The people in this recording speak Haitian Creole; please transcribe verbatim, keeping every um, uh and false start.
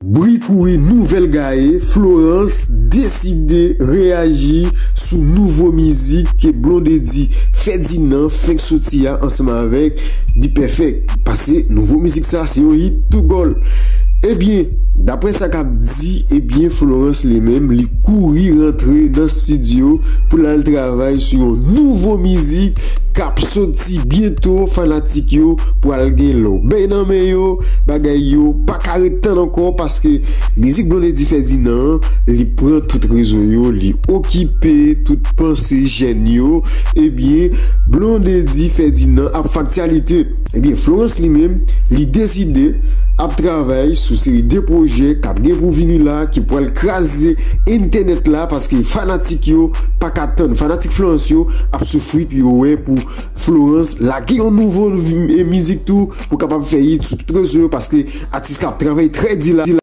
Bri kouri nouvèl gaye, Florence deside reyaji sou nouvo mizik ke Blondedy Ferdinand fenk soti a ansanm avèk D-Perfect. Pase nouvo mizik sa se yon hit tou gòl. Ebyen, daprè sa k ap di, ebyen Florence li menm li kouri rantre nan estidyo pou l al travay sou yon nouvo mizik k ap soti byento. Fanatik yo pral gen lòbèy nan men yo, bagay yo pa ka ret tann ankò paske mizik Blondedy Ferdinand li pran tout rezo yo, li okipe tout panse jèn yo. Ebyen, Blondedy Ferdinand ap fè aktyalite. Ebyen, Florence li menm li deside ap travay sou seri de pwojè k ap gen pou vini la ki pral kraze entènèt la paske fanatik yo pa ka tann. Fanatik Florence yo ap soufri pou yo wè pou Florence lage yon nouvo vi- e mizik tou pou kapab fè hit sou tout rezo yo paske atis la ap travay trè di la.